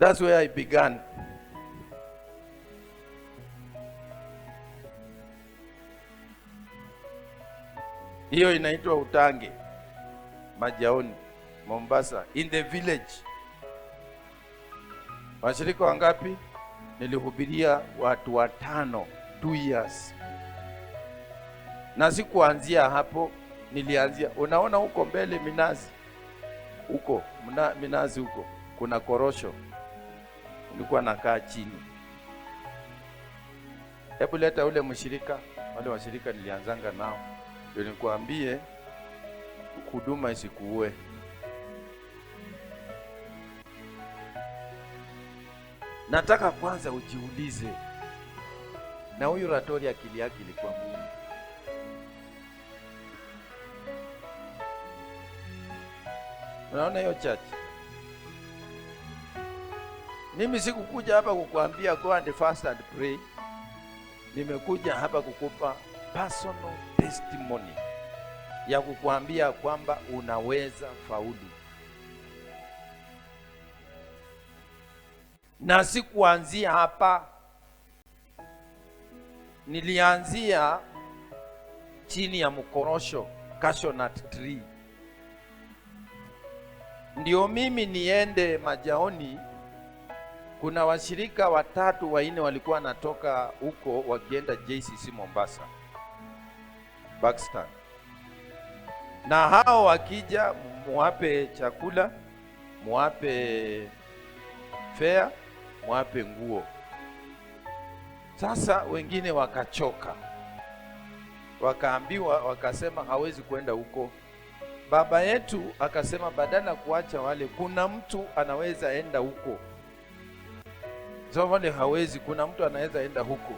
That's where I began. Hiyo inaitwa Utange, Majaoni, Mombasa, in the village. Washirika wangapi? Nilihubiria watu 5, 2 years. Na sikuanzia hapo, nilianzia. Unaona huko mbele minazi. Huko, minazi huko, kuna korosho. Nilikuwa nakaa chini. Hebu leta ule mshirika, wale washirika nilianzanga nao. Ndio nikuambie huduma isikuue. Nataka kwanza ujiulize, na huyu Ratori akili yake ilikuwa mzuri? Unaona hiyo church? Mimi sikukuja hapa kukuambia go and fast and pray. Nimekuja hapa kukupa personal testimony ya kukuambia kwamba unaweza faulu. Na sikuanzia hapa, nilianzia chini ya mkorosho, cashew nut tree. Ndio mimi niende Majaoni. Kuna washirika 3 4 walikuwa natoka huko wakienda JCC Mombasa, Pakistan. Na hao wakija muwape chakula, muwape fare, muwape nguo. Sasa wengine wakachoka, wakaambiwa, wakasema hawezi kwenda huko. Baba yetu akasema badala kuacha wale, kuna mtu anaweza enda huko. So wale hawezi, kuna mtu anaweza enda huko.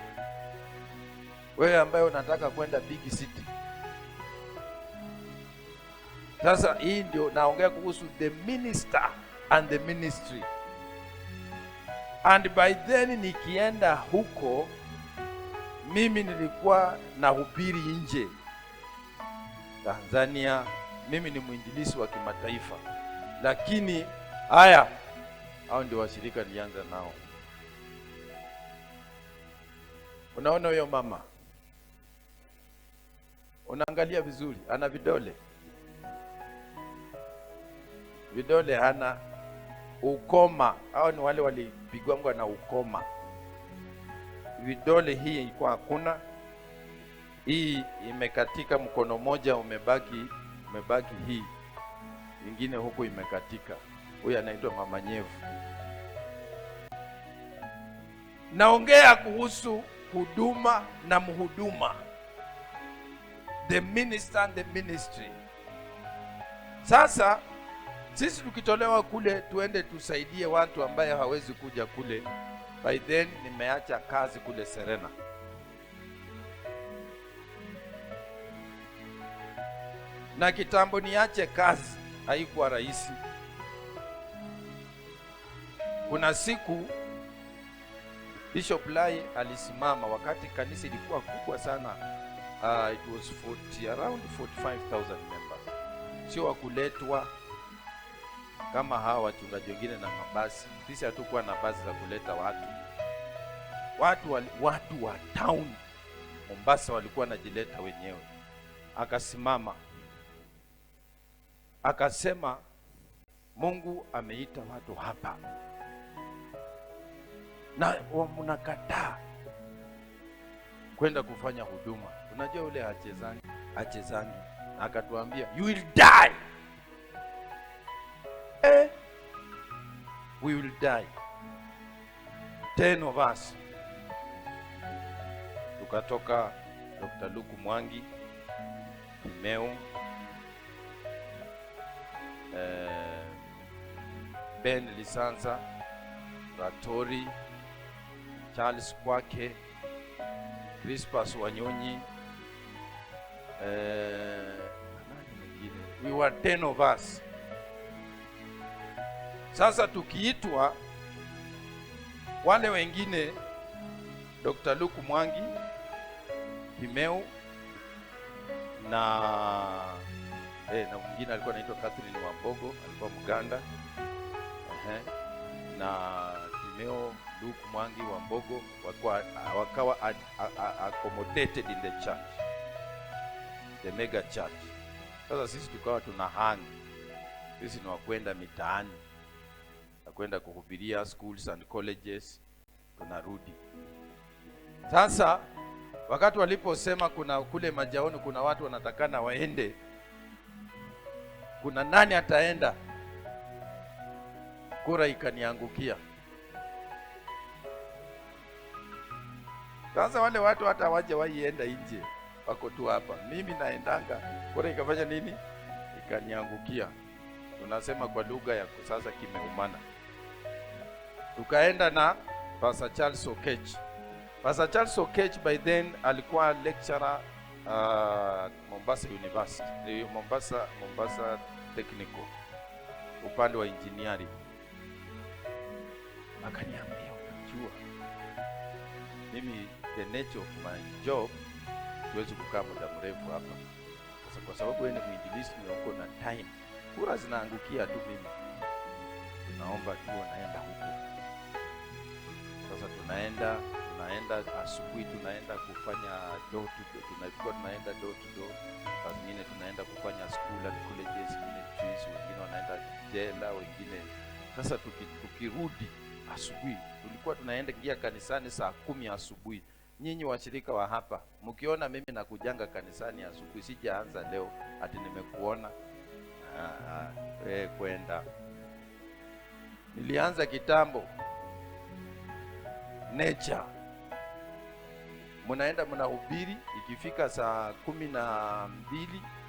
Wewe ambaye unataka kwenda big city. Sasa hii ndio naongea kuhusu the minister and the ministry. And by then nikienda huko, mimi nilikuwa nahubiri nje Tanzania, mimi ni mwinjilisi wa kimataifa. Lakini haya, hao ndio washirika nilianza nao. Unaona huyo mama? Unaangalia vizuri, ana vidole. Vidole hana, ukoma. Hao ni wale walipigwangwa na ukoma. Vidole hii ilikuwa hakuna. Hii imekatika, mkono moja umebaki hii. Ingine huku imekatika. Huyu anaitwa Mama Nyevu. Naongea kuhusu huduma na mhuduma. The minister and the ministry. Sasa sisi tukitolewa kule tuende tusaidie watu ambaye hawezi kuja kule. By then nimeacha kazi kule Serena. Na kitambo niache kazi haikuwa rahisi. Kuna siku Bishop Lai alisimama wakati kanisa ilikuwa kubwa sana. It was around 45,000 members. Sio wakuletwa kama hawa wachungaji wengine na mabasi. Sisi hatukuwa na basi za kuleta watu. Watu wa town Mombasa walikuwa wanajileta wenyewe. Akasimama akasema, Mungu ameita watu hapa na mnakataa kwenda kufanya huduma. Unajua ule hachezani. Akatuambia you will die. We will die. 10 of us. Tukatoka Dr. Luku Mwangi, Kimeu, Ben Lisanza, Ratori, Charles Kwake, Crispas Wanyonyi, nani mwingine? We were 10 of us. Sasa tukiitwa wale wengine, Dr. Luku Mwangi, Kimeu na mwingine alikuwa anaitwa Catherine Wambogo, alikuwa Muganda. na Timeo Luke Mwangi wa Mbogo wakawa accommodated in the church, the mega church. Sasa sisi tukawa tuna hang, sisi ni wakwenda mitaani na kwenda kuhubiria schools and colleges, tunarudi. Sasa wakati waliposema kuna kule Majaoni kuna watu wanatakana waende, kuna nani ataenda? Kura ikaniangukia. Sasa wale watu hata hawajawahi nje, wako tu hapa, mimi naendanga. Kura ikafanya nini? Ikaniangukia. Tunasema kwa lugha ya sasa kimeumana. Tukaenda na Pastor Charles Okech. Pastor Charles Okech by then alikuwa lecturer Mombasa University, Mombasa Technical, upande wa engineering. Akaniambia, unajua mimi the nature of my job siwezi kukaa muda mrefu hapa. Sasa kwa sababu wewe ni mwinjilisti na uko na time, kura zinaangukia tu mimi. Tunaomba tu naenda huko. Sasa tunaenda asubuhi, tunaenda kufanya door to door, tunakuwa tunaenda door to door. Saa zingine tunaenda kufanya school and colleges ministries, wengine wanaenda jela, wengine. Sasa tukirudi asubuhi, tulikuwa tunaenda ingia kanisani saa 10 asubuhi. Nyinyi washirika wa hapa, mkiona mimi nakujanga kanisani asubuhi, sijaanza leo ati nimekuona kwenda. Nilianza kitambo. Nature. Mnaenda mnahubiri, ikifika saa 12,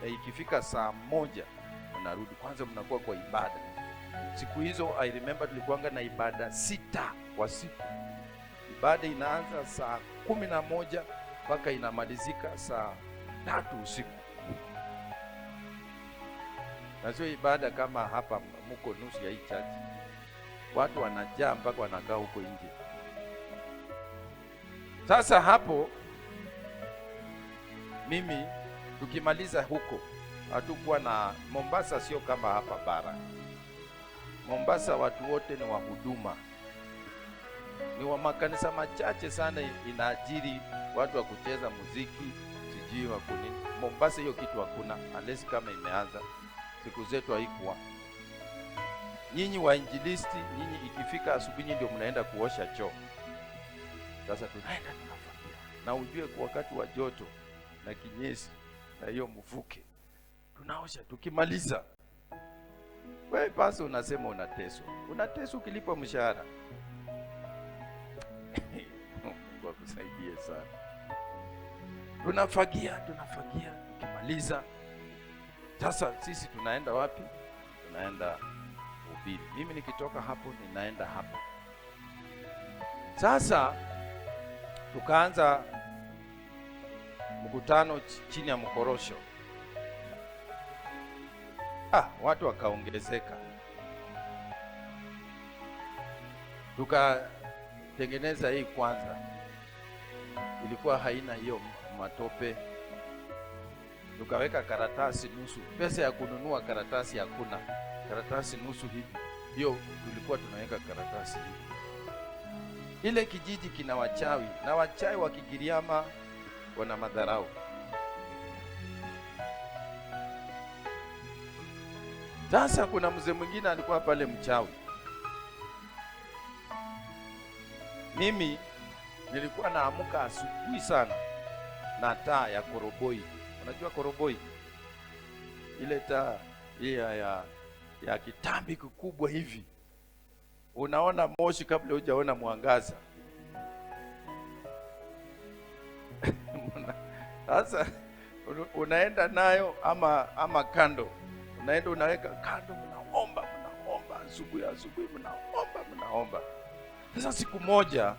ikifika saa 1 mnarudi. Kwanza mnakuwa kwa ibada. Siku hizo I remember tulikuanga na ibada 6 kwa siku. Ibada inaanza saa 11 mpaka inamalizika saa 3 usiku. Na sio ibada kama hapa mko nusu ya hii church. Watu wanajaa mpaka wanakaa huko nje. Sasa hapo mimi tukimaliza huko, hatukuwa na Mombasa, sio kama hapa bara. Mombasa watu wote ni wahuduma. Ni wa makanisa machache sana inaajiri watu wa kucheza muziki, sijui wa kunini. Mombasa hiyo kitu hakuna, unless kama imeanza. Siku zetu haikuwa. Nyinyi wainjilisti, nyinyi ikifika asubuhi ndio mnaenda kuosha choo. Sasa tunaenda tunafagia. Na ujue kwa wakati wa joto na kinyesi na hiyo mvuke, tunaosha tukimaliza. Wewe pasi unasema unateswa. Unateswa ukilipwa mshahara. Mungu akusaidie sana. Tunafagia, tukimaliza. Sasa sisi tunaenda wapi? Tunaenda kuhubiri. Mimi nikitoka hapo ninaenda hapo. Sasa tukaanza mkutano chini ya mkorosho. Watu wakaongezeka. Tukatengeneza hii kwanza. Ilikuwa haina hiyo matope. Tukaweka karatasi nusu. Pesa ya kununua karatasi hakuna. Karatasi nusu hivi. Hiyo tulikuwa tunaweka karatasi hivi. Ile kijiji kina wachawi, na wachawi wa Kigiriama wana madharau. Sasa kuna mzee mwingine alikuwa pale mchawi. Mimi nilikuwa naamka asubuhi sana na taa ya koroboi. Unajua koroboi? Ile taa ya kitambi kikubwa hivi. Unaona moshi kabla hujaona mwangaza. Sasa unaenda nayo ama kando. Unaenda unaweka kando, mnaomba asubuhi mnaomba. Sasa siku moja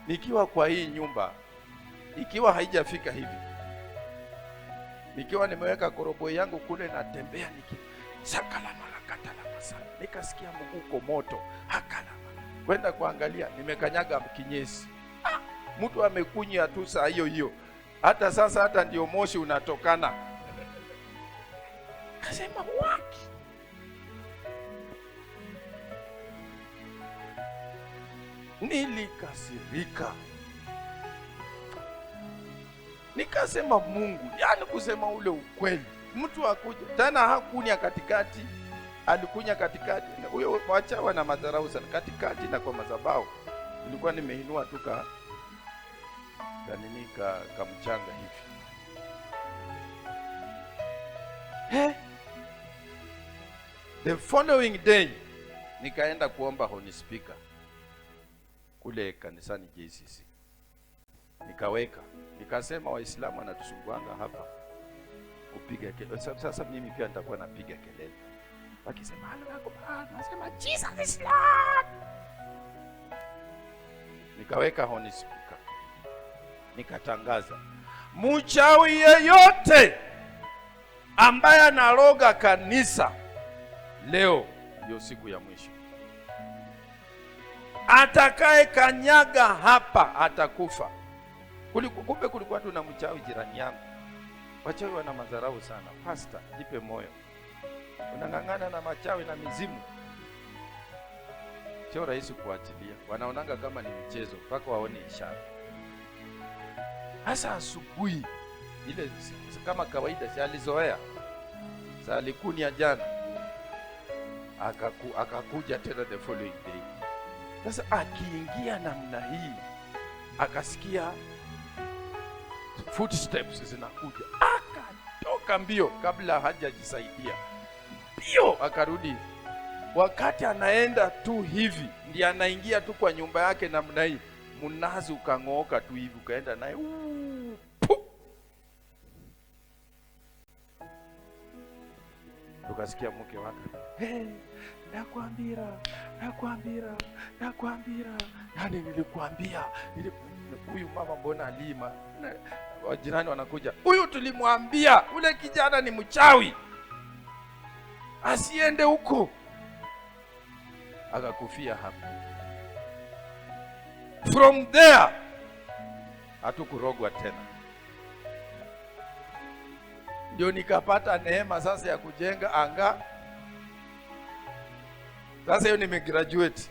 nikiwa kwa hii nyumba, ikiwa haijafika hivi, nikiwa nimeweka koroboi yangu kule, natembea sakala malakata la masaka, nikasikia mguko moto, hakala kwenda kuangalia, nimekanyaga kinyesi. Mtu amekunya tu saa hiyo hiyo. Hata sasa hata ndio moshi unatokana. Kasema waki. Nilikasirika, nikasema Mungu, yani kusema ule ukweli, mtu akuja tena, hakunya katikati, alikunya katikati. Huyo wachawi na madharau sana, katikati na kwa madhabahu nilikuwa nimeinua tu ka nini ka mchanga hivi. The following day nikaenda kuomba horn speaker kule kanisani JCC, nikaweka, nikasema Waislamu wanatusumbuanga hapa kupiga kelele. Sasa mimi pia nitakuwa napiga kelele, wakisema Allahu Akbar, nasema Jesus is Lord. Nikaweka horn speaker, nikatangaza, mchawi yeyote ambaye analoga kanisa leo ndio siku ya mwisho. Atakaye kanyaga hapa atakufa. Kumbe kulikuwa tu na mchawi jirani yangu. Wachawi wana madharau sana. Pastor, jipe moyo. Unang'ang'ana na machawi na mizimu, sio rahisi kuachilia. Wanaonanga kama ni mchezo mpaka waone ishara. Hasa asubuhi ile kama kawaida, si alizoea. Saa alikunia jana, akakuja tena the following day. Sasa akiingia namna hii, akasikia footsteps zinakuja, akatoka mbio kabla hajajisaidia, mbio akarudi. Wakati anaenda tu hivi, ndiye anaingia tu kwa nyumba yake namna hii, mnazi ukang'ooka tu hivi, ukaenda naye. Tukasikia mke wake, hey, nakwambia, nakwambia, yani nilikuambia. Huyu mama mbona alima? Wajirani wanakuja, huyu tulimwambia ule kijana ni mchawi, asiende huko. Akakufia hapo. From there hatukurogwa tena. Ndio nikapata neema sasa ya kujenga anga. Sasa hiyo nimegraduate.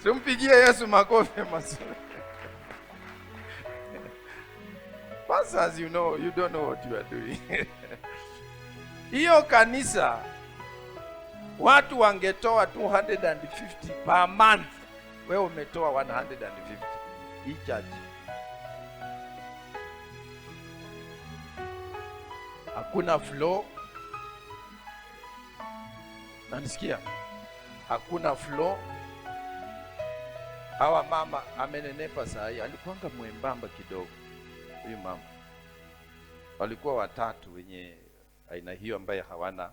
Simpigie Yesu makofi mazuri. Pastors, you know, you don't know what you are doing. Hiyo kanisa watu wangetoa 250 per month, wewe umetoa 150 hii church. Hakuna flow. Nanisikia? Hakuna flow. Hawa mama amenenepa saa hii, alikuanga mwembamba kidogo huyu mama. Walikuwa watatu wenye aina hiyo ambaye hawana.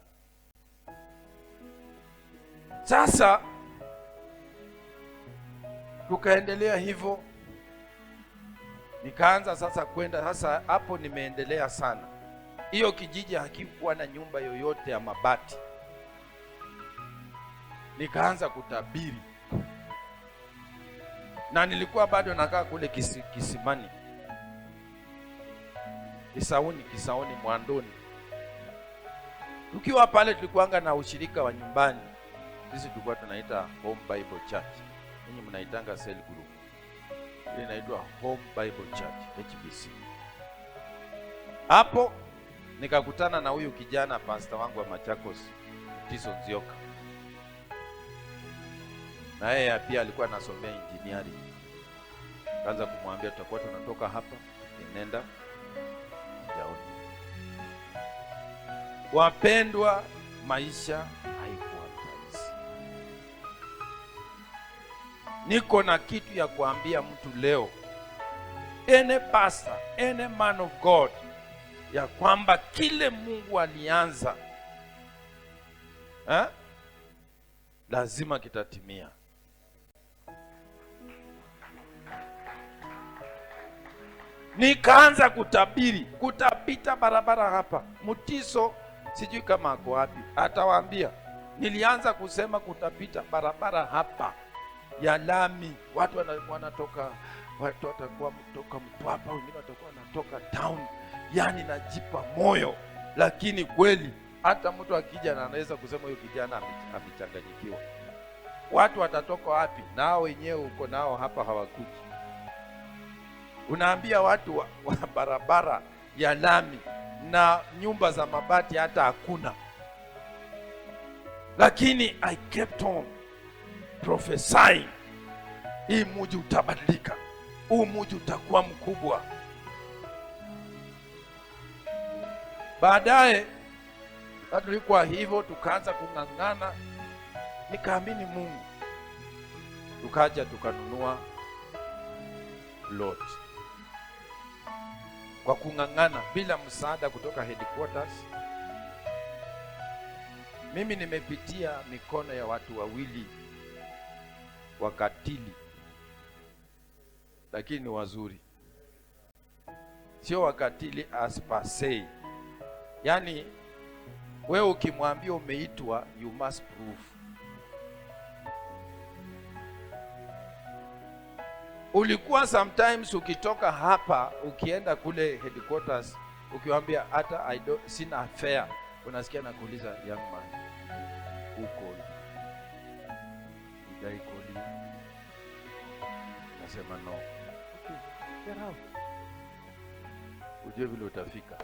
Sasa tukaendelea hivyo. Nikaanza sasa kwenda sasa hapo, nimeendelea sana. Hiyo kijiji hakikuwa na nyumba yoyote ya mabati. Nikaanza kutabiri. Na nilikuwa bado nakaa kule Kisimani. Kisauni Mwandoni. Tukiwa pale tulikuanga na ushirika wa nyumbani. Sisi tulikuwa tunaita Home Bible Church. Ninyi mnaitanga cell group. Ile inaitwa Home Bible Church, HBC. Hapo nikakutana na huyu kijana pastor wangu wa Machakos, Tiso Nzioka. Na yeye pia alikuwa anasomea engineering. Kaanza kumwambia tutakuwa tunatoka hapa tunaenda Jaoni. Wapendwa, maisha haikuwa rahisi. Niko na kitu ya kuambia mtu leo, any pastor, any man of God, ya kwamba kile Mungu alianza lazima kitatimia. Nikaanza kutabiri, kutapita barabara hapa. Mutiso sijui kama ako wapi, atawaambia. Nilianza kusema kutapita barabara hapa ya lami. Watu wanatoka, watu watakuwa kutoka Mtwapa, wengine watakuwa wanatoka town. Yani najipa moyo, lakini kweli hata mtu akija na anaweza kusema huyo kijana amechanganyikiwa. Watu watatoka wapi? Nao wenyewe uko nao hapa hawakuji. Unaambia watu wa barabara ya lami na nyumba za mabati hata hakuna. Lakini I kept on prophesying, hii muji utabadilika, huu muji utakuwa mkubwa. Baadaye tulikuwa hivyo, tukaanza kung'ang'ana, nikaamini Mungu, tukaja tukanunua lot kwa kung'ang'ana bila msaada kutoka headquarters. Mimi nimepitia mikono ya watu wawili wakatili, lakini ni wazuri, sio wakatili as per se. Yaani wewe ukimwambia umeitwa, you must prove. Ulikuwa sometimes ukitoka hapa ukienda kule headquarters, ukiwaambia hata I don't, sina fare, unasikia nakuuliza, young man, who called you? Did I call you? Nasema no. Okay, get out. Ujue vile utafika.